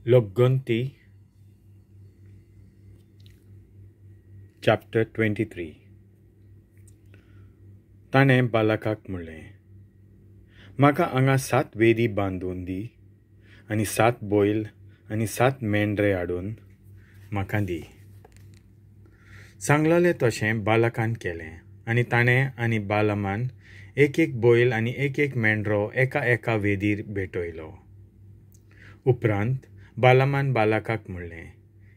लोकगंती chapter 23. ताणें बालकाक म्हणलें, म्हाका हांगा 7 वेदी बांदून दी आनी 7 बैल आनी 7 मेंढरे हाडून म्हाका दी. सांगलेलें तशें बालकान केलें आनी ताणें आनी बालमान एक एक बैल आनी एक एक मेंढरो एका एका वेदीर भेटयलो. उपरांत बालामान बालकाक म्हणलें,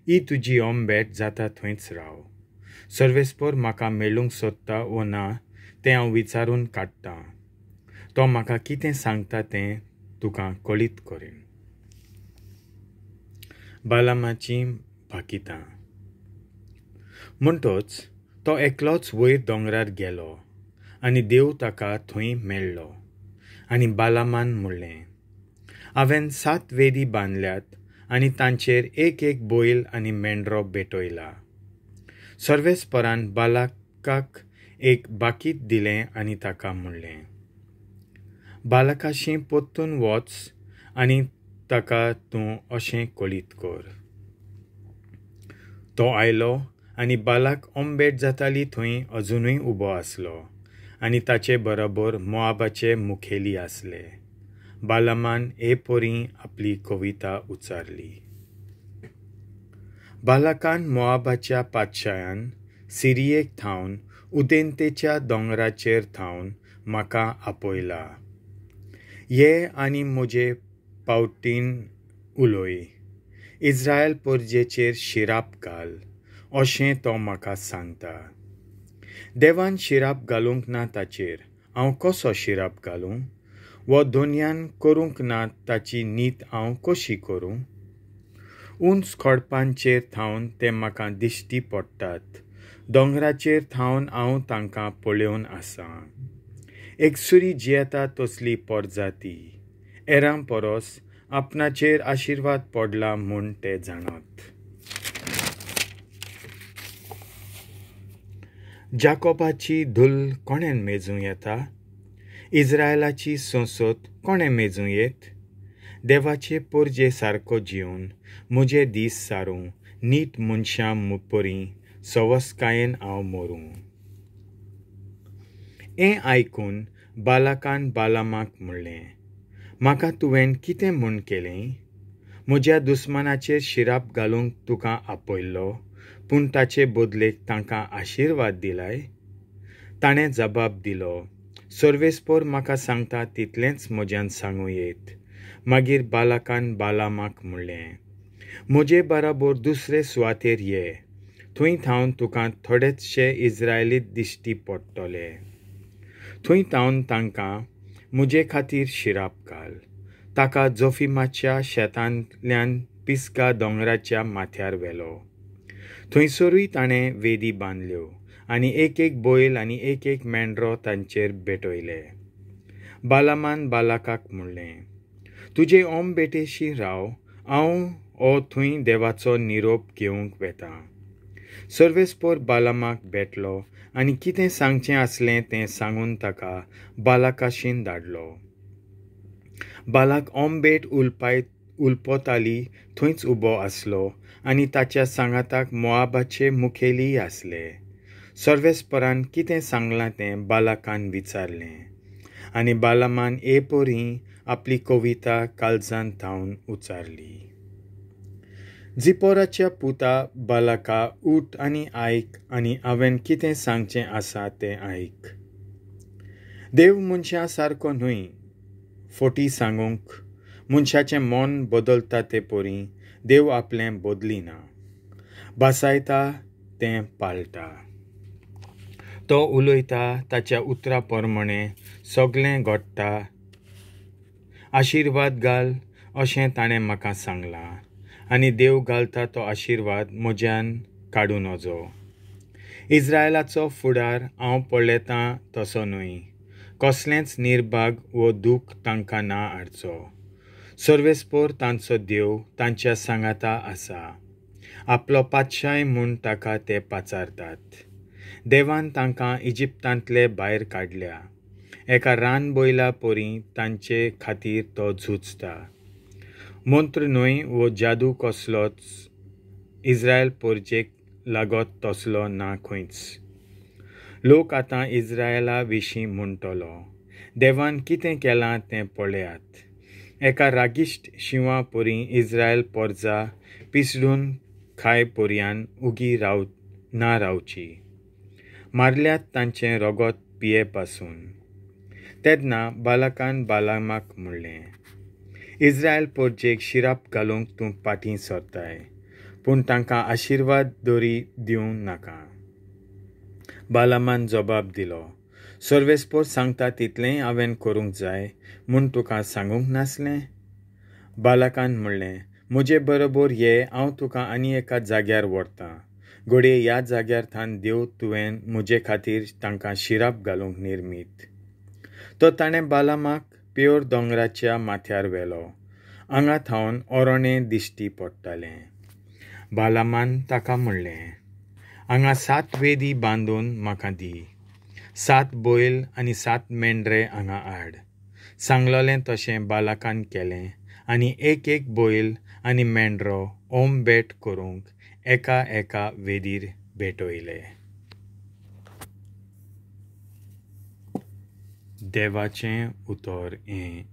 ही तुजी ओमबेट जाता थंयच राव. सर्वेस्पर म्हाका मेळूंक सोदता वो ना तें हांव विचारून काडटां. तो म्हाका कितें सांगता तें तुका कळीत करीन. बालामाची भाकितां. म्हणटच तो एकलोच वयर दोंगरार गेलो आनी देव ताका थंय मेळ्ळो. आनी बालामान म्हणलें, हांवें 7 वेदी बांदल्यात आनी तांचेर एक एक बैल आनी मेंढरो भेटयला. सर्वेस्परान बालकाक एक बाकीत दिलें आनी ताका म्हणलें, बालकाशी परतून वच आनी ताका तूं अशें कळीत कर. तो आयलो आनी बालक ओमबेट जाताली थंय अजुनूय उबो आसलो आनी ताचे बरोबर मोआबाचे मुखेली आसले. बालामान हे परी आपली कविता उच्चारली. बालकान मोआबाच्या पातशायान सिरियेक थावन उदेंतेच्या दोंगराचेर थावन म्हाका आपयला. ये आनी म्हजे पावटीन उलय, इस्रायल परजेचेर शिराप घाल अशें तो म्हाका सांगता. देवान शिराप घालूंक ना ताचेर हांव कसो शिराप घालूं? वो दोनयान करूंक ना ताची नीत हांव कशी करूं? उंच खडपांचेर थावन ते म्हाका दिश्टी पडटात, दोंगराचेर थावन हांव तांकां पळोवन आसां. एकसुरी जियेता तसली पोरजाती एरां परस आपणाचेर आशिर्वाद पडला म्हूण ते जाणात. जाकोबाची धुल्ल कोणें मेजूं येता? इस्रायलाची संसद कोणें मेजूं येत? देवाचे पोरजे सारको जिवन म्हजे दीस सारूं, नीट मनशां परी सवसकायेन हांव मरूं. हें आयकून बालकान बालामाक म्हणलें, म्हाका तुवें कितें म्हूण केलें? म्हज्या दुस्मानाचेर शिराप घालूंक तुका आपयल्लो, पूण ताचे बदलेक तांकां आशिर्वाद दिलाय? ताणें जबाब दिलो, सर्वेस्पर म्हाका सांगता तितलेंच म्हज्यान सांगूं येत. मागीर बालकान बालामाक म्हणलें, म्हजे बराबर दुसरे सुवातेर ये, थंय थावन तुका थोडेचशे इस्रायलीत दिश्टी पडटले. थंय थावन तांकां म्हजे खातीर शिराप घाल. ताका जोफिमाच्या शेतांतल्यान पिस्गा दोंगराच्या माथ्यार व्हेलो. थंयसरूय ताणें वेदी बांदल्यो आनी एक एक बैल आनी एक एक मेंढरो तांचेर भेटयले. बालामान बालकाक म्हणलें, तुजे ओमबेटेशी राव, हांव हो थंय देवाचो निरोप घेवंक वेता. सर्वेस्पर बालामाक भेटलो आनी कितें सांगचें आसलें तें सांगून ताका बालकाशीन धाडलो. बालक ओमबेट उलपताली थंयच उबो आसलो आनी ताच्या सांगाताक मोआबाचे मुखेलीय आसले. सर्वेस्परान कितें सांगलां तें बालकान विचारलें आनी बालामान हे परी आपली कविता काळजान थावन उच्चारली. जिपोराच्या पुता बालका, उठ आनी आयक आनी हांवें कितें सांगचें आसा तें आयक. देव मनशां सारको न्हय फोटी सांगूंक, मनशाचें मन बदलता ते परी देव आपलें बदलिना. भासायता तें पाळटा. तो उलयता ताच्या उतरा प्रमाणें सगळें घडटा. आशिर्वाद घाल अशें ताणें म्हाका सांगलां आनी देव घालता तो आशिर्वाद म्हज्यान काडूं नजो. इस्रायलाचो फुडार हांव पळयतां तसो न्हय, कसलेंच निर्भाग वो दूख तांकां ना हाडचो. सर्वेस्पर तांचो देव तांच्या सांगाता आसा, आपलो पातशाय म्हूण ताका ते पाचारतात. देवान तांकां इजिप्तांतले भायर काडल्या, एका रान बैला परी तांचे खातीर तो झुजता. मंत्र न्हय वो जादू कसलोच इस्रायल पोरजेक लागत तसलो ना खंयच. लोक आतां इस्रायला विशीं म्हणटलो, देवान कितें केलां तें पळयात. एका रागिश्ट शिंवा परी इस्रायल पोरजा पिसडून खाय पर्यान उगी राव ना रावची. मारल्यात तांचें रगत पिये पासून. तेन्ना बालाकान बालामाक म्हणलें, इस्रायल पोरजेक शिराप घालूंक तूं पाटीं सरताय, पूण तांकां आशिर्वाद दोरी दिवं नाका. बालामान जबाब दिलो, सर्वेस्पोर सांगता तितलेंय हांवें करूंक जाय म्हूण तुका सांगूंक नासलें? बालाकान म्हणलें, म्हजे बरोबर ये, हांव तुका आनी एका जाग्यार व्हरतां. घडये ह्या जाग्यार थावन देव तुवें म्हजे खातीर तांकां शिराप घालूंक निर्मीत. तो ताणें बालामाक प्योर दोंगराच्या माथ्यार व्हेलो. हांगा थावन ओरोणें दिश्टी पडटालें. बालामान ताका म्हणलें, हांगा 7 वेदी बांदून म्हाका दी, 7 बैल आनी 7 मेंढरे हांगा हाड. सांगलोलें तशें बालाकान केलें आनी एक एक बैल आनी मेंढरो ओम भेट करूंक एका एका वेदीर भेटयले. देवाचें उतर हें